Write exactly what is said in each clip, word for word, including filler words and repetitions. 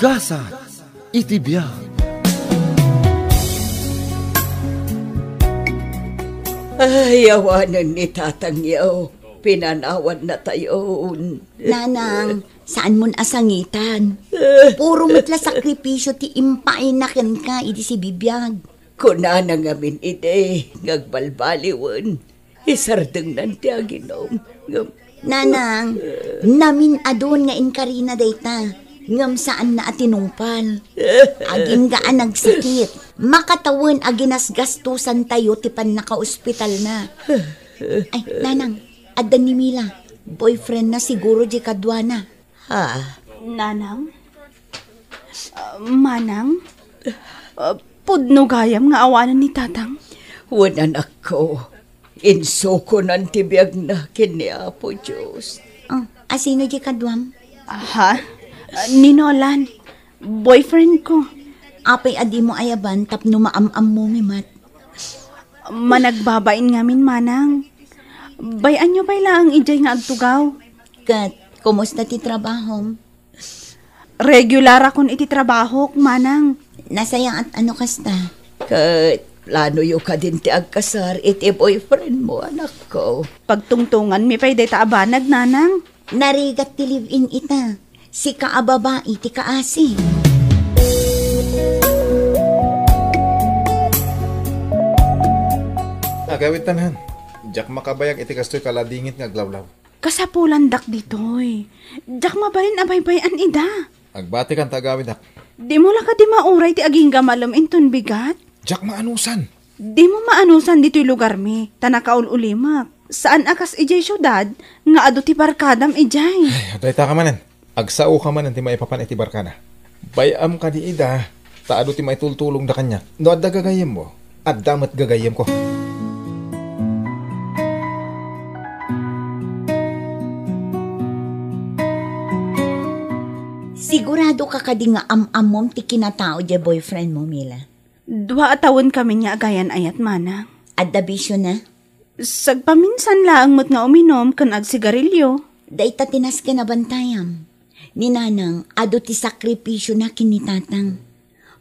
Gasat iti biag. Ay, awanen ni tatangyo. Pinanawannatayon. Nanang, saan mon a sangitan. Puro met la sakripisio ti impaayna kenka idi sibibiag. Kunana ngamin idi nga agbalbaliwen. Isardengnan ti aginom. Ngem Nanang, namin-adun nga inkarina dayta, ngem saanna a tinungpal. Agingga a nagsakit. Makatawen a ginasgastosantayo ti pannakaospitalna. Ay, Nanang, adda ni Mila. Boyfriend na siguro di kaduana. Ha? Nanang? Ah, Manang? Ah, pudno gayam nga awanen ni Tatang? Wen, anakko. Insukonan ti biagna ken ni Apo Dios. Oh, asino di kaduam? Aha? Ni Nolan. Boyfriend ko. Apay a dimo ayaban tapno maam-ammomi met? Managbabain ngamin, Manang. Bay-anyo pay laeng idiay nga agtugaw. Ket, kumusta ti trabahom? Regularakon iti trabahok, Manang. Nasayaat a no kasta. Ket planoyo kadin ti agkasar iti boyfriend mo, anakko? Pagtungtonganmi pay dayta a banag, Nanang. Narigat ti live-in ita. Sika a babai ti kaasi. Agawidtan, han. Diak makabayag iti kastoy kaladingit nga aglawlaw. Kasapulandak ditoy. Diak mabalin a baybay-an ida. Agbatikan ta agawidak. Dimo la kadi mauray ti agingga malem inton bigat? Diak maanusan. Dimo maanusan ditoy lugarmi, ta nakaul-ulimek. Saan a kas idiay siudad nga adu ti barkadam idiay. Ay, dayta ka manen. Agsaoka manen ti maipapan iti barkada. Bay-am kadi ida, ta adu ti maitultulongda kaniak. No adda gagayyemmo, adda met gagayyemko. Sigurado ka kadi nga am-ammom ti kinatao diay boyfriend mo, Mila? Dua a tawen kamin nga agayan-ayat, Manang. Adda bisio na? Sagpaminsan laeng met nga uminom ken agsigarilio. Dayta ti nasken a bantayam. Ni Nanang, adu ti sakripisio na ken ni Tatang.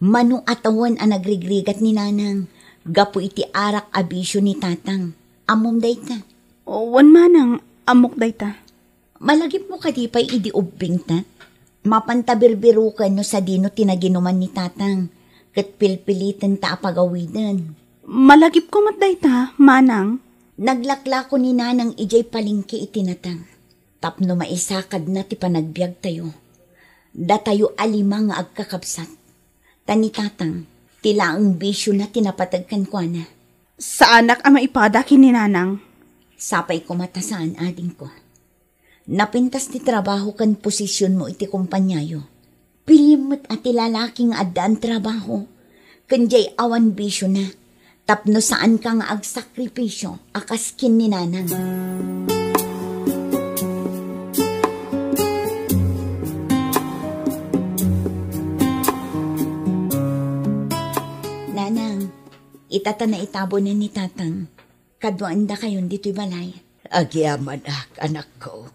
Mano a tawen a nagrigrigat ni Nanang gapu iti arak a bisio ni Tatang. Ammom dayta? Wen, Manang, ammok dayta. Malagipmo kadi pay idi ubbingta? Mapanta birbiroken no sadino ti naginuman ni Tatang, ket pilpilitenta a pagawiden. Malagipko met dayta, Manang. Naglaklako ni Nanang idiay palengke iti natang tapno maisakadna ti panagbiagtayo. Datayo a lima nga agkakabsat. Ta ni Tatang, ti laeng bisiona ti napateg kenkuana. Saanak a maipada ken ni Nanang. Sapay koma ta saan, adingko. Napintas ti trabaho ken posisionmo iti kompaniayo. Pilim met a ti lalaki nga addaan trabaho, ken diay awan bisiona, tapno saanka nga agsakripisio a kas ken ni Nanang. Nanang, ita ta naitabonen ni Tatang. Kaduaendakayon ditoy balay. Agyamanak, anakko.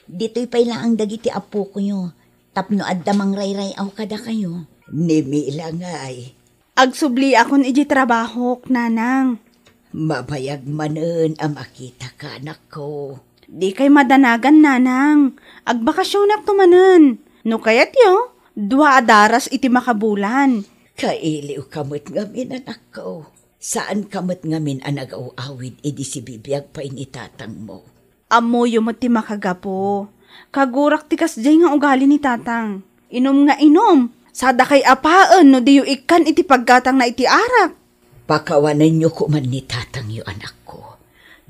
Ditoy pay laeng dagiti apokoyo, tapno adda mangrayray-aw kadakayo. Ni Mila ngay? Agsubliakon iti trabahok, Nanang. Mabayag manen a makitaka, anakko. Dikay madanagan, Nanang. Agbakasionakto manen. No kayatyo, dua a daras iti makabulan. Kailiwka met ngamin, anakko. Saanka met ngamin a nagaw-awid idi sibibiag pay ni tatangmo. Ammoyo met ti makagapu. Kagurak ti kasdiay nga ugali ni tatang. Inum nga inum, sadakay apaen no diyo ikkan iti paggatangna iti arak. Pakawanenyo koman ni tatangyo, anakko,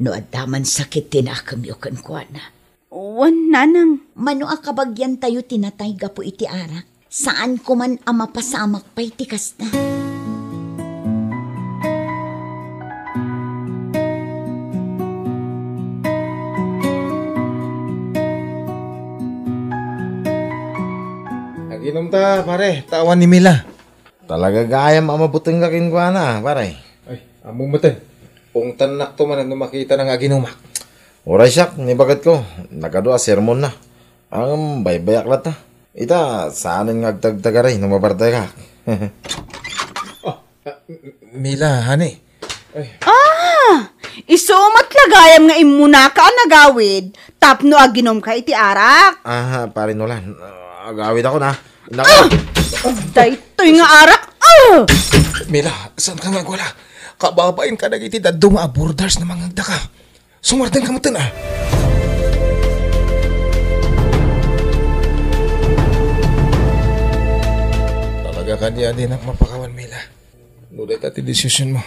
no adda man sakit ti nakemyo kenkuana. Wen, nanang. Mano a kabagiantayo ti natay gapu iti arak, saan koman a mapasamak pay ti kasta. Aginum ta, pare, ta awan ni Mila. Talaga gayam a mabutengka kenkuana, pare. Ay, ammom metten. Ungtannakto manen no makitana nga aginumak. Uray siak, ni baketko, nagadu a sermonna. Ngem baybayak latta. Ita, saanen nga agtagtagari no mabartekak. Ah, M-, Mila, honey. Ay. Ah! Isu met la gayam nga immunaka a nagawid tapno aginumka iti arak. Ah, Pare Nolan. Ah, agawid ako na. Naka- Ah! Daytoy nga arak. Ah! Mila, saanka nga agwala? Kababain ka dagiti dadduma a borders no mangngegdaka. Sumardengka metten, ah. Talaga kadi a dinak mapakawan, Mila. No dayta ti desisionmo,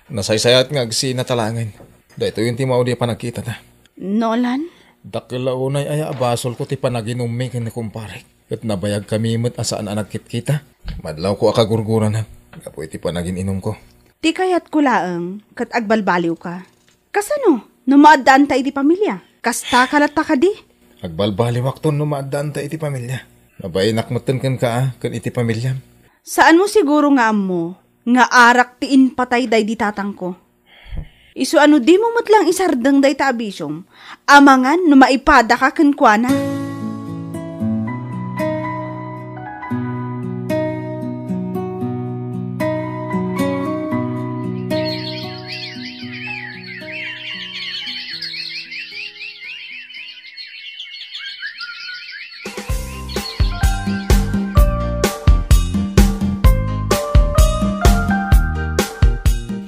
nasaysayaat nga agsina ta laengen. Daytoyen ti maudi a panagkitata. Nolan? Dakkel la unay aya a basolko ti panaginummi ken ni kumparek. Ket nabayagkami met a saan a nagkitkita. Madlawko a kagurguranak gapu iti panagin-inumko. Ti kayatko laeng ket agbalbaliwka. Kasano no maaddaanta iti pamilya? Kastaka latta kadi? Agbalbaliwakton no maaddaanta iti pamilya. Nabainak metten kenka a ken iti pamilyam. Saanmo siguro nga ammo nga arak ti impatay daydi tatangko. Isu a no dimo met lang isardeng dayta a bisiom, amangan no maipadaka kenkuana.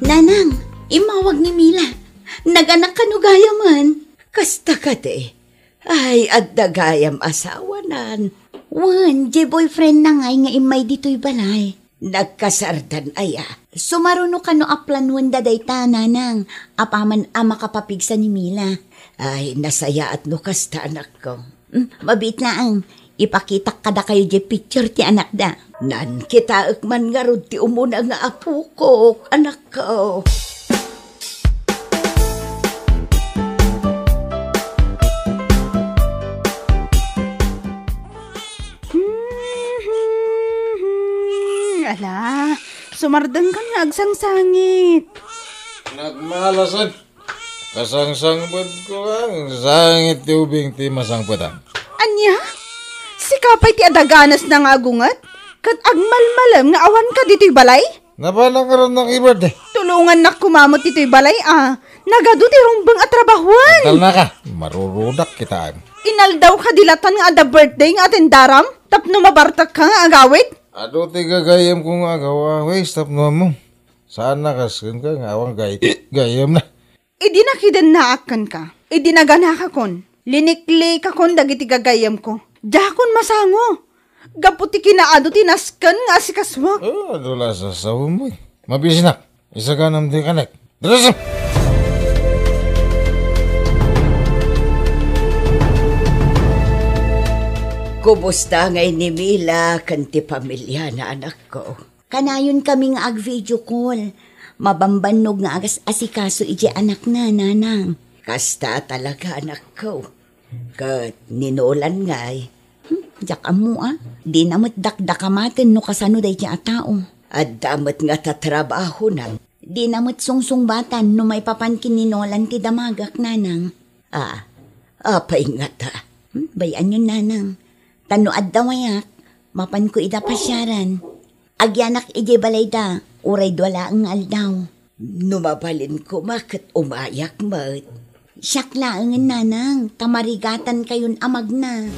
Nanang, immawag ni Mila. Naganak kano gayamen? Kasta kadi. Ay, adda gayam asawanan. Wen, diay boyfriend na ngay nga immay ditoy balay. Nagkasardan aya. Sumaruno kano a planuenda dayta, nanang, apaman a makapapigsa ni Mila. Ay, nasayaat no kasta, anakko. Mm, mabiit laeng. Ipakitak kadakayo diay picture ti anakda. Naan kitaek man ngarud ti umuna nga apokok, anakko. Hmm, ala, sumardengkan nga agsangsangit. Nagmalasag. Kasangsangpetko, ang sangit ti ubing ti masangpetan. Ania? Sika pay ti adaganasna nga agunget? Ket agmalmalem nga awanka ditoy balay? Napanak ngarud nga i-birthday. Tulongannak koma met ditoy balay, a. Nagadu ti rumbeng a trabahoen. Kalmaka. Marurudak kitaen. Inaldaw kadi latan nga adda birthday nga atendaram? Tapno mabartekka nga agawid? Adu ti gagayyemko nga agawawis tapno ammo. Saan a kas kenka nga awan gay-, gayyemna. Idi nakidennaak kenka, idi naganakakon, liniklikakon dagiti gagayyemko. Diakon masango. Gapu ti kinaadu ti nasken nga asikasuak. Oh, adu la a sasawen. Mabisinak. Isaganam ti kanek. Dres! Kumusta ngay ni Mila ken ti pamiliana, anakko? Kanayonkami nga ag-video call. Mabambannog nga agas-asikaso idiay anakna, nanang. Kasta talaga, anakko. Ket ni Nolan ngay? Hmm, diak ammo, a. Dina met dakdakamaten no kasano daydiay a tao. Adda met nga tatrabahona. Dina met sungsungbatan no maipapan ken ni Nolan ti damagak, nanang. A, apay ngata? Hmm, bay-anyon, nanang. Ta no adda wayak, mapanko ida pasiaran. Agyanak idiay balayda, uray dua laeng nga aldaw. No mabalin koma ket umayak met. Siak laengen, nanang, ta marigatankayon a magna.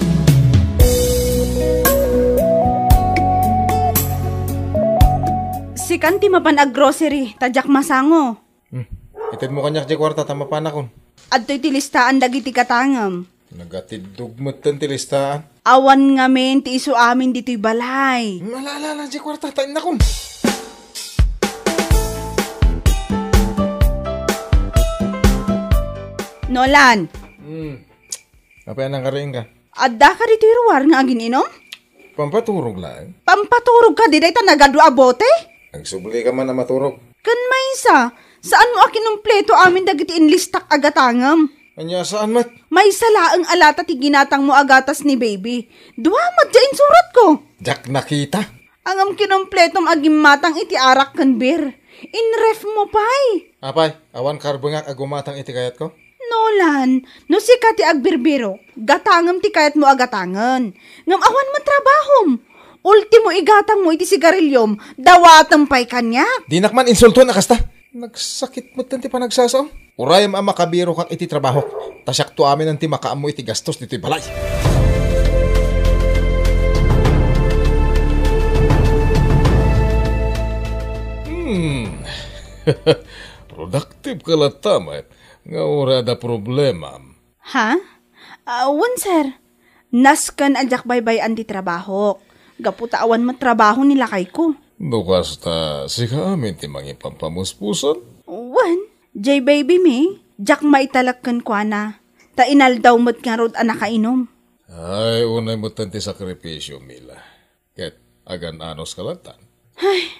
Sikan ti mapan ag-grocery, ta diak masango. Hmm. Itedmo kaniak diay kuarta ta mapanakon. Adtoy ti listaan dagiti gatangem. Nagatiddog metten ti listaan. Awan ngamin ti isu amin ditoy balay. Ala, ala, ala, diay kuarta, ta innakon. Nolan. Hmm. Apay a nangkariingka? Addaka ditoy ruar nga agin-inum? Pampaturog laeng. Pampaturog kadi dayta nagadu a bote? Agsubli ka man a maturog. Ken maysa, saanmo a kinumpleto amin dagiti inlistak a gatangem. Ania, saan met? Maysa laeng a lata ti ginatangmo a gatas ni baby. Dua met ti insuratko. Diak nakita. Ngem kinumpletom a gimmatang iti arak ken beer. In ref mo pay. Apay, awan karbengak a gumatang iti kayatko? No, Nolan, no sika ti agbirbirok, gatangem ti kayatmo a gatangen. Ngem awan met trabahom. Ultimo igatangmo iti sigariliom, dawatem pay kaniak. Dinak man insulton a kasta. Nagsakit met ti panagsasaom. Urayem a makabirokak iti trabahok, ta siakto aminen ti makaammo iti gastos ditoy balay. Hmm. Productive ka latta met. Nga uray adda problemam. Ha? Ah, wen, sir. Nasken a diak baybay-an ti trabahok. Gapu ta awan met trabaho ni lakayko. No kasta, sika amin ti mangipampamuspusan? Wen, jay baby mi, diak maitalek kenkuana. Ta inaldaw met ngarud a nakainum. Ay, unay met ti sakripisio, Mila. Ket agan-anos ka lattan? Ay,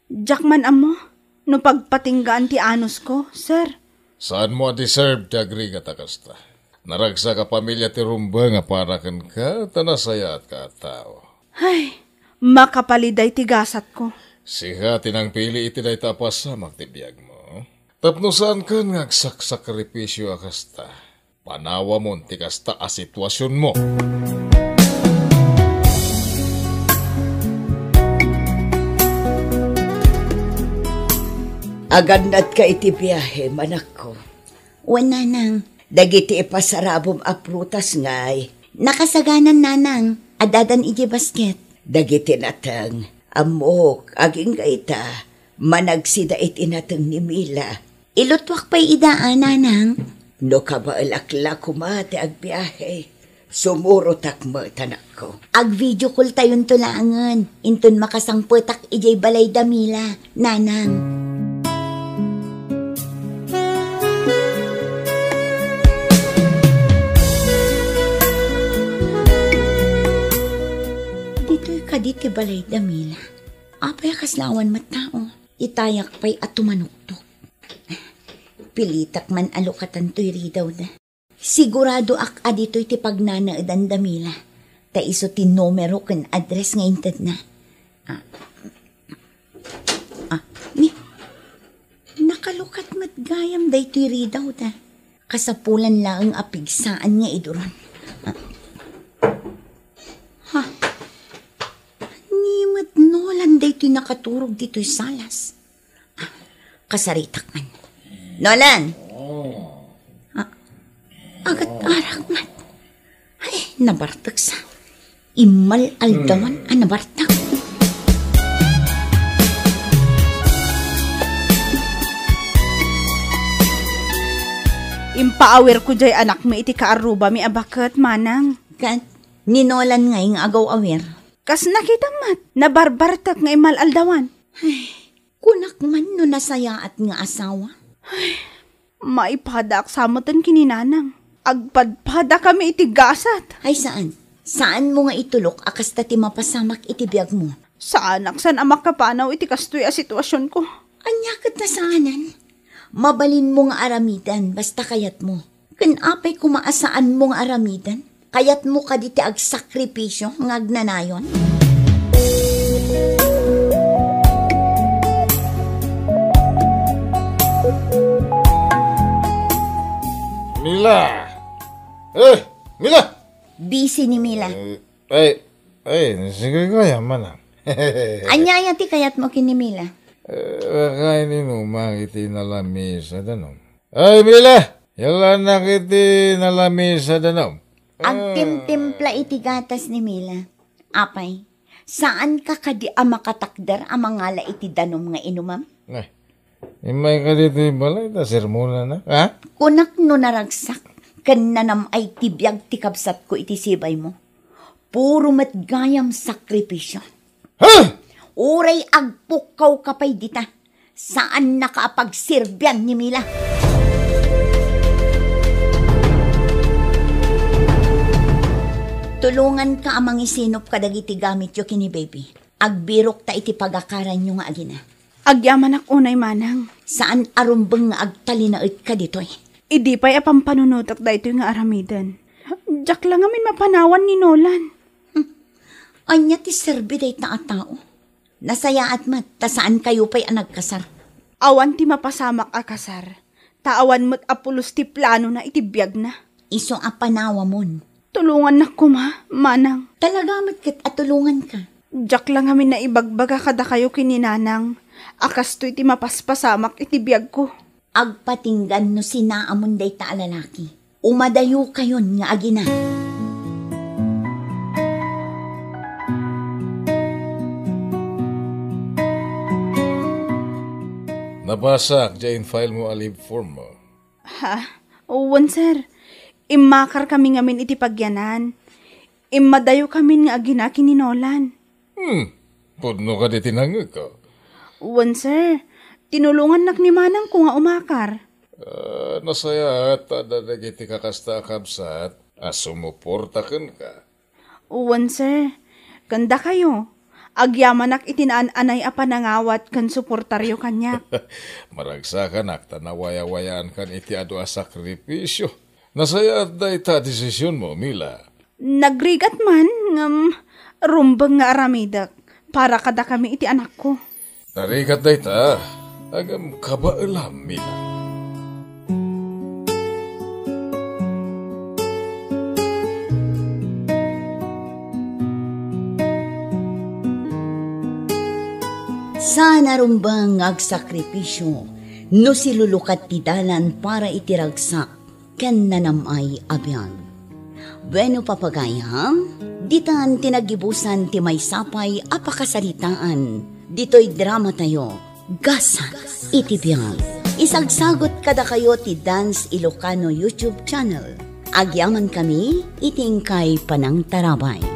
diak man ammo no pagpatinggaan ti anos ko, sir. Saanmo a deserve ti agrigat a kasta. Naragsak a pamilia ti rumbeng a para kenka, ta nasayaatka a tao. Ay, makapaliday ti gasat ko. Sika ti nangpili iti dayta a pasamak ti biagmo. Tapno saankan nga agsaksakripisio a kasta. Panawamon ti kasta a situasionmo. Agannatka iti biahem, anakko? Wen, nanang. Dagiti ipasarabom a prutas ngay? Nakasaganan, nanang. Addadan idiay basket. Dagiti nateng, ammok, agingga ita, managsida iti nateng ni Mila. Ilutuak pay ida a, nanang. No kabaelak la koma ti agbiahe, sumurotak met, anakko. Ag-video call tayonto laengen, inton makasangpetak idiay balay da Mila, nanang. Ditoy kadi ti balay da Mila. Apay a kasla awan met tao? Itayak pay a tumanuktok. Pilitak man a lukatan toy ridawda. Siguradoak a ditoy ti pagnanaedan da Mila. Ta isu ti numero ken address nga intedna. Ah, ah, ni, nakalukat met gayam daytoy ridawda. Kasapulan laeng a pigsaan nga iduron. Ah. Ha? Ni met Nolan daytoy nakaturog ditoy salas. Ah, kasaritak man. Nolan! Ah, agat arak man. Ay, nabartek sa. Immal-aldawan a nabartek. Impaawirko jay anakmi iti kaarrubami a baket, manang. Ket ni Nolan ngay nga agaw-awir? Kas nakita met, nabarbartek nga immal-aldawan. Ay, kunak man no nasayaat nga asawa. Ay, maipadaak sa meten ken ni nanang. Agpadpadakami iti gasat. Ay, saan. Saanmo nga itulok a kasta ti mapasamak iti biagmo. Saanak san a makapanaw iti kastoy a situasionko. Ania ket ta saanen? Mabalinmo nga aramiden, basta kayatmo. Ken apay koma a saanmo nga aramiden? Kayatmo kadi ti agsakripisio nga agnanayon? Mila! Eh, Mila! Busy ni Mila. Eh, ay, ay, sige kaya man, ah. Ania aya ti kayatmo ken ni Mila? Eh, kain inumak iti nalamiis a danum. Ay, Mila! Yalannak iti nalamiis a danum. Agtimtimpla iti gatas ni Mila. Apay, saanka kadi a makatakder a mangala iti danum nga inumam? Ay, immay ka ditoy balay ta sermonanak, ha? Kunak no naragsak ken nanam-ay ti biag ti kabsatko iti sibaymo. Puro met gayam sakripisio. Ha? Uray agpukkaw ka pay dita, saannaka a pagserbian ni Mila. Tulonganka a mangisinop kadagiti gamityo ken ni Baby. Agbirokta iti pagakaranyo nga agina. Agyamanak unay, manang. Saan a rumbeng nga agtalinaedka ditoy. Idi pay a pampanunotek daytoy nga aramiden. Diak la ngamin mapanawan ni Nolan. Hmm. Ania ti serbi dayta a tao? Nasayaat met, ta saankayo pay a nagkasar. Awan ti mapasamak a kasar. Ta awan met a pulos ti planona iti biagna. Isu a panawamon. Tulongannak koma, manang. Talaga met ket a tulonganka. Diak la ngamin naibagbaga kadakayo ken ni nanang a kastoy ti mapaspasamak iti biagko. Agpatinggan no sinaamon dayta a lalaki. Umadayokayon nga agina. Nabasak diay in-file mo a leave form mo. Ha? Wen, sir. Immakarkami ngamin iti pagyanan. Immadayokamin nga agina ken ni Nolan. Hmm. Pudno kadi ti nangngegko? Wen, sir. Tinulongannak ni manangko nga umakar. Ah, nasayaat ta adda dagiti kakasta a kabsat a sumuporta kenka. Wen, sir. Ken dakayo, agyamanak iti naan-anay a panangawat ken suportaryo kaniak. Maragsakanak ta nawayawayaan kan iti adu a sakripisio. Nasayaat dayta a desisionmo, Mila. Nagrigat man, ngem rumbeng nga aramidek para kadakami iti anakko. Narigat dayta, ngem kabaelam, Mila. Saan a rumbeng nga agsakripisio no silulukat ti dalan para iti ragsak ken nanam-ay a biag. Bueno, papagayam, ditan ti naggibusan ti maysa pay a pakasaritaan ditoy dramatayo, Gasat iti Biag. Isagsagut kadakayo ti Dance Ilocano YouTube channel. Agyamankami iti inkay panangtarabay.